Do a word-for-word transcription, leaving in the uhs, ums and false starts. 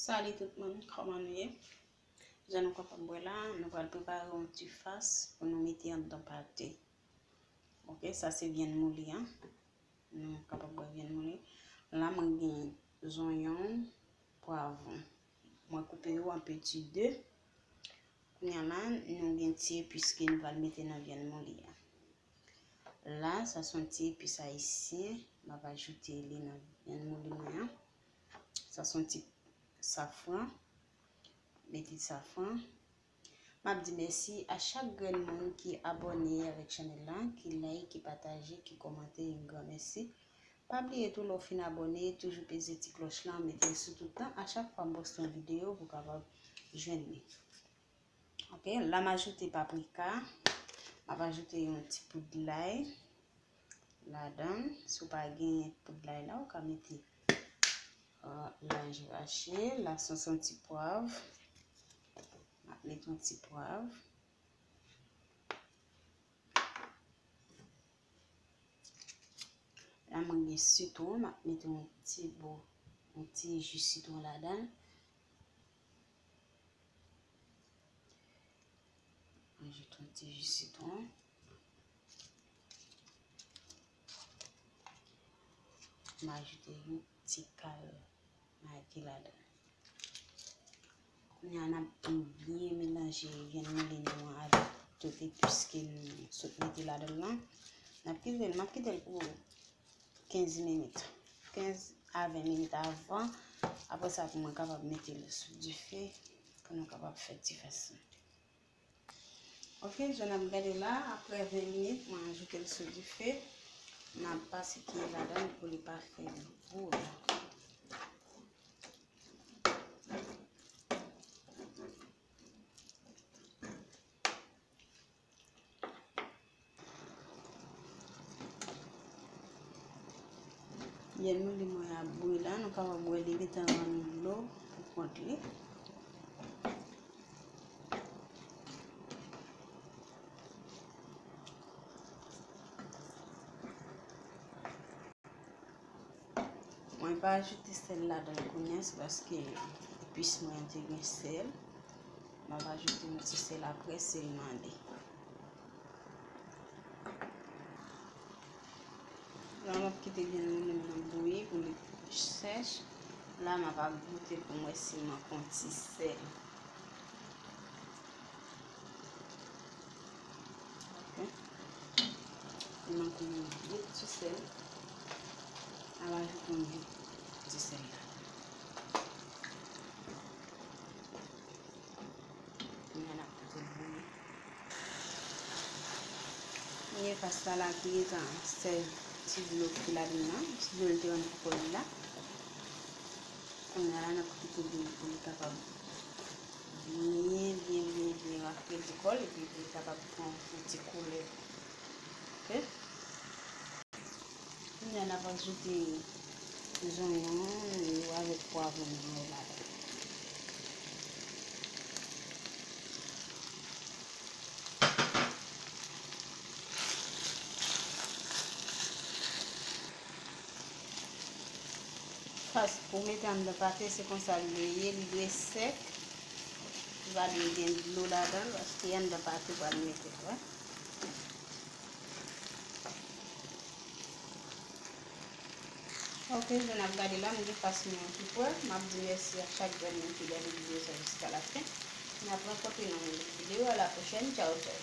Salut tout moun, kòman nou ye? Jan nou kapab wè la, nou pral prepare yon ti fas pou nou mete anndan pate. Ok, sa se vyann mouli an. Nou kapab wè vyann mouli. La, mwen gen zonyon, pwavwon. Mwen koupe yo an peti de. Kounye a la, nou gen ti epis ke nou pral mete nan vyann mouli a. La, sa se yon ti epis ayisyen. M ap ajoute li nan vyann mouli mwen an. Sa se yon ti safran. Mete safran. M ap di mèsi a chak grenn moun ki abòne avèk chanèl la, ki like, ki pataje, ki kòmante, yon gran mèsi. Pa bliye tou, lè w fin abòne, toujou peze ti klòch lan, mete l sou tout tan. A chak fwa m poste yon videyo, pou w kapab jwenn li. Ok, la m ajoute paprika. M ap ajoute yon ti poud lay ladan l. Si w pa gen poud lay la, ou ka mete, euh, laj rache. La, sa se yon ti pwav. M ap mete yon ti pwav. La, mwen gen sitwon, m ap mete yon ti bo, yon ti ji sitwon ladan l. Ajoute yon ti ji sitwon. M ajoute yon ti kal magi ladan. Kounye a, n ap byen melanje vyann mouli nou an avèk tout epis ke nou sot mete ladan l lan. N ap kite l, m ap kite l pou kenz minit. Kenz a ven minit avan. Apre sa, pou mwen kapab mete l sou dife, pou nou kapab fè ti fas lan. Ok, jan n ap gade la, apre ven minit, mwen ajoute l sou dife. N ap pase kiyè ladan l pou li pa fè boul. Vyann mouli mwen ap bouyi la, nou kapab wè li gentan rann dlo pou kont li. Mwen pa ajoute sèl ladan l kounye a, se paske epis mwen an te gen sèl. M ap ajoute yon ti sèl apre, si l mande. La, m ap kite vyann mouli m nan bouyi pou li sèch. La, m ap goute pou m wè si l manke yon ti sèl. Ok. Li manke yon gwo ti sèl. Al ajoute yon gwo ti sèl la. Kounye a n ap kite l bouyi. Kounye a fas la la ki gentan sèl ti dlo ki ladan l lan, ti dlo l te rann pou kò li la. Kounye a la n ap kite l bouyi pou li kapab byen, byen, byen, byen rafredi kò l epi pou li kapab pran yon ti koulè. Ok? Kounye a n ap ajoute zonyon yo avèk pwavwon yo ladan. Fas pou mete anndan pate, se konsa l dwe ye, li dwe sèk. Li pa dwe gen dlo ladan l, paske anndan pate pral mete vre. Ok, jan n ap gade la, m gen fas mwen an ki prè. M ap di mèsi a chak grenn moun ki gade videyo sa jiska la fen. N ap rankontre nan yon lòt videyo. A la pwochèn. Tchaw, tchaw.